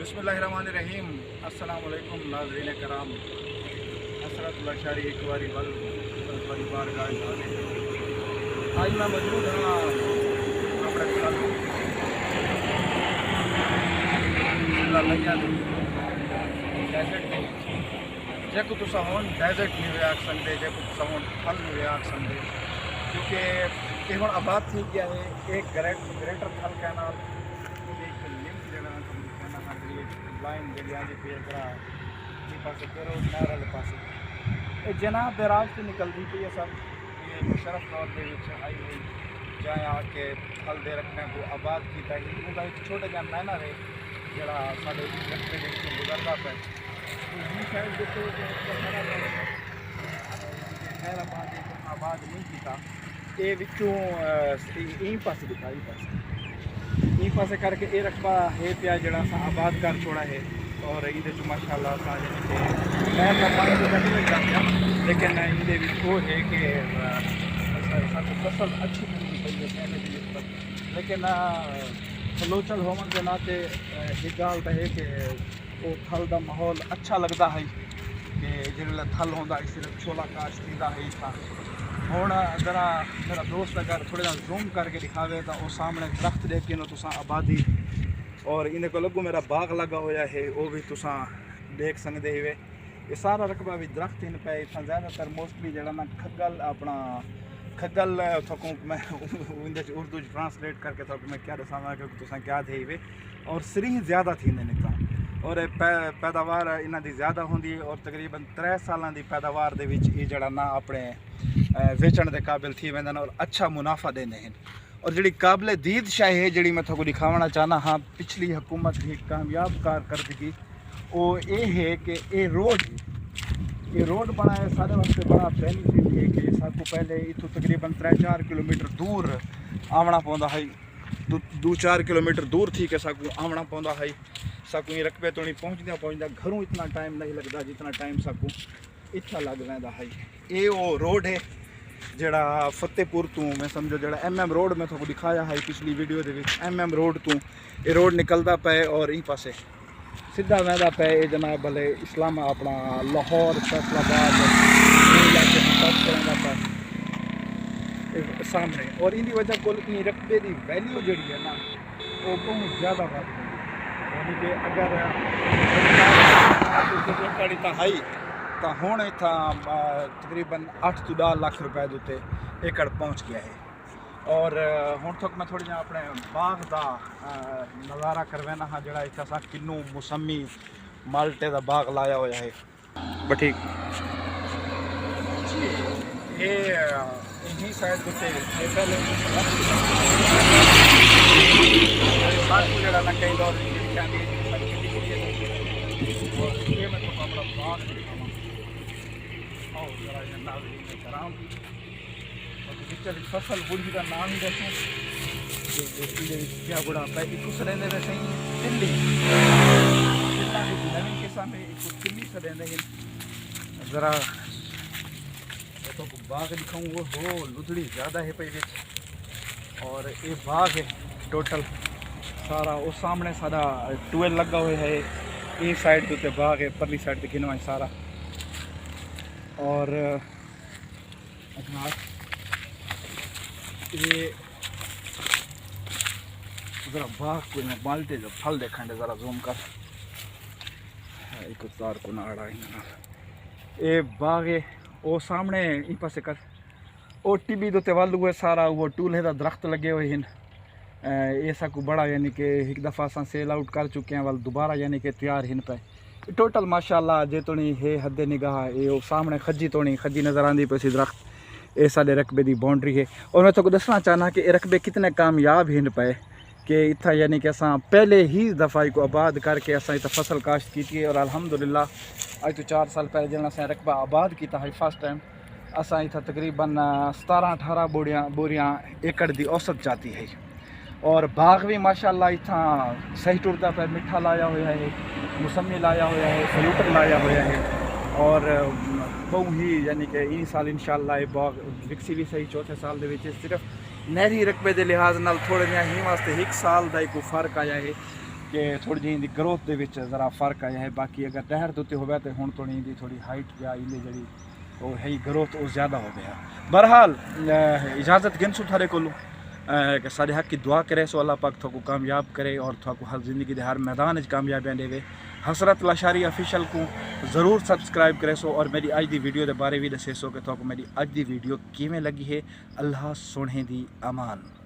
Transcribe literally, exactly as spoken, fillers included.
بسم اللہ الرحمن الرحیم۔ السلام علیکم ناظرین کرام، حسرت اللہ شاری ہک واری ول تہاݙی بارگاہ وچ حاضر ہاں۔ اڄ میں موجود ہاں اپݨے تھل ضلع لنگیا دے ڈیزرٹ دے وچ، جیکوں تساں ہݨ ڈیزرٹ نہیں وے آکھ سڳدے، جیکوں تساں ہݨ تھل نہیں وے آکھ سڳدے، کیونکہ اے ہݨ آباد تھی ڳیا ہے۔ اے گریٹ-، گریٹر تھل کینال، اے ہک لنک جیڑھا نا تہاݙے کینال نال جیڑھی لائن جیڑھی آندی پئی ہے، ذرا ایں پاسے پیرو نہر والے پاسے۔ اے جناح بیراج توں نکلدی پئی ہے سر۔ اے مشرف دور دے وچ آئی ہوئی جاں آ کے تھل دے رقبیاں کوں آباد کیتا ہئی۔ اوندا ہک چھوٹا جیہا مینر ہے جیڑھا ساݙے رقبے دے وچوں گزردا پئے۔ تے ہن شاید ݙسو کہ رقبہ سارا خیر آباد ہے، آباد نہیں کیتا۔ اے وچوں، آ، ایں پاسے ݙکھا، ایں پاسے۔ ایں پاسے کر کے اے رقبہ ہے پیا جیڑھا اساں آباد کر چھوڑا ہے، اور ایندے چوں ماشاءاللہ اساں یعنی کہ نہر دا پاݨی تاں نہیں لڳدا پیا، لیکن ایندے وچ او ہے کہ، آ، اساں، ساکوں فصل اچھی ملدی پئی ہے پہلے دی نسبت۔ لیکن، آ، لوچل ہووݨ دے ناطے، آ، ہک ڳالھ تاں ہے کہ او تھل دا ماحول اچھا لڳدا ہئی کہ جیڑھے ویلے تھل ہوندا ہئی، صرف چھولا کاشت تھیندا ہئی اتھاں۔ ہݨ ذرا میرا دوست اگر تھوڑا جیہا زوم کر کے ݙکھاوے تاں او سامݨے درخت ݙیکھ گھنو تساں، آبادی، اور ایندے کول اڳوں میرا باغ لڳا ہویا ہے، او وی تساں ݙیکھ سڳدے ہیوے۔ اے سارا رقبہ وی درخت ہن پئے اتھاں، زیادہ تر موسٹلی جیڑھا نا کھڳل، اپݨا کھڳل، تہاکوں میں ایندے وچ اردو وچ ٹرانسلیٹ کر کے تہاکوں میں کیا ݙساواں، کیونکہ تساں کیا تھے ہیوے۔ اور سرینھ زیادہ تھیندے ہن اتھاں، اور اے پے-، پیداوار انہاں دی زیادہ ہوندی ہے، اور تقریباً ترے سالاں دی پیداوار دے وچ اے جیڑھا نا اپݨے، اے، ویچݨ دے قابل تھی ویندن اور اچھا منافع ݙیندے ہن۔ اور جیڑھی قابل دید شے ہے، جیڑھی میں تہاکوں ݙکھاوݨا چاہنا ہاں، پچھلی حکومت دی ہک کامیاب کارکردگی او اے ہے کہ اے روڈ ہے، اے روڈ بݨایا ساݙے واسطے بڑا بینیفٹ ہے کہ ساکوں پہلے اتھوں تقریباً ترے چار کلومیٹر دور آوݨا پوندا ہئی۔ ݙو، ݙو چار کلومیٹر دور تھی کے ساکوں آوݨا پوندا ہئی۔ ساکوں ایں رقبے توڑیں پہنچدیاں پہنچدیاں گھروں اتنا ٹائم نہیں لڳدا جتنا ٹائم ساکوں اتھاں لڳ ویندا ہئی۔ اے او روڈ ہے جیڑھا فتح پور توں، میں سمجھو جیڑھا ایم ایم روڈ میں تہاکوں ݙکھایا ہئی پچھلی ویڈیو دے وچ، ایم ایم روڈ توں اے روڈ نکلدا پئے اور ایں پاسے سدھا ویندا پئے۔ اے جناب بھلے اسلام، اپݨا لاہور، فیصل آباد، اے علاقے کوں ٹچ کریندا پئے۔ اے سامݨے، اور ایندی وجہ کول ایں رقبے دی ویلیو جیڑھی ہے نا، او ٻہوں زیادہ ودھ ڳئی ہے۔ یعنی کہ اگر کڑی تاں ہئی، تاں ہݨ اتھاں، آ، تقریباً اٹھ توں ݙاہ لکھ روپے دے اتے ایکڑ پہنچ ڳیا ہے۔ اور، آ، ہݨ تک میں تھوڑی جیہاں اپݨے باغ دا، آ، نظارہ کروینا ہاں، جیڑھا اتھاں اساں کنوں موسمی مالٹے دا باغ لایا ہویا ہے۔ بس ٹھیک۔ اے، آ، انہی سائیڈ تے اے پہلے ساکوں جیڑھا نا کئی دور وچ چاندی دی فیکٹری لڳی ہے۔ اور اے میں تہاکوں اپݨا باغ دکھاواں۔ آؤ ذرا اے ناظرین کرام۔ وچ وچ فصل ٻوڑی دا نام ہی ݙسوں۔ تے ایندے وچ کیا ٻوڑا پئے، ایکوں سݙیندے وے سئیں تلی۔ تلا ہک نویں قسم ہے، ایکوں تلی سݙیندے ہن۔ ذرا تہاکوں باغ ݙکھاؤں، او ہو لدھڑی زیادہ ہے پئی وچ۔ اور اے باغ ہے ٹوٹل سارا، او سامݨے ساݙا ٹویل لڳا ہویا ہے، ایں سائیڈ تے باغ ہے، پرلی سائیڈ تے گھنواں سارا۔ اور اچھا، اے ذرا باغ کوں میں مالٹے دا پھل ݙیکھݨ ݙے، ذرا زوم کر۔ ہاں، ایکوں تار کوں نہ اڑا انہاں نال۔ اے باغ ہے، او سامݨے ایں پاسے کر۔ او ٹٻی دے اتے ول ہوئے سارا، او ٹولھے دا درخت لڳے ہوئے ہن۔ اے، اے ساکوں بڑا، یعنی کہ ہک دفعہ اساں سیل آؤٹ کر چکے ہیں، ول دوبارہ یعنی کہ تیار ہن پئے۔ ٹوٹل ماشاءاللہ جے توڑیں ہے حد نگاہ، اے او سامݨے کھجی توڑیں، کھجی نظر آندی پئی سی درخت، اے ساݙے رقبے دی باؤنڈری ہے۔ اور میں تہاکوں ݙسݨا چاہنا کہ اے رقبے کتنے کامیاب ہن پئے کہ اتھاں یعنی کہ اساں پہلے ہی دفعہ ایکوں آباد کر کے اساں اتھاں فصل کاشت کیتی ہے، اور الحمدللہ اڄ توں چار سال پہلے جݙݨ اساں رقبہ آباد کیتا ہئی فرسٹ ٹائم، اساں اتھاں تقریباً، آ، ستارہ اٹھارہ بوریاں، بوریاں ایکڑ دی اوسط چاتی ہئی۔ اور باغ وی ماشاءاللہ اتھاں صحیح ٹردا پئے، مٹھا لایا ہویا ہے، موسمی لایا ہویا ہے، فروٹ لایا ہویا ہے۔ اور، آ، ٻہوں ہی یعنی کہ ایں سال انشاءاللہ اے باغ وکسی وی صحیح، چوتھے سال دے وچ صرف نہری رقبے دے لحاظ نال تھوڑے جیہاں ہی واسطے ہک سال دا ایکوں فرق آیا ہے۔ کہ تھوڑی جی ایندی گروتھ دے وچ ذرا فرق آیا ہے، باقی اگر ڈہر دے اتے ہووے تے ہن تھوڑی ایندی تھوڑی ہائٹ یا ایندی جڑی او ہے گروتھ او زیادہ ہو گیا۔ بہرحال، اہ، اجازت گھنسوں تھارے کولوں، اہ، کہ سارے حق کی دعا کرے سو، اللہ پاک تھوکو کامیاب کرے اور تھوکو ہر زندگی دے ہر میدان وچ کامیابیاں ݙیوے۔ حسرت لاشاری آفیشل کوں ضرور سبسکرائب کرے سو اور میری اج دی ویڈیو دے بارے وی ݙسے سو کہ تھوکو میری اج دی ویڈیو کیویں لگی ہے۔ اللہ سوہݨے دی امان۔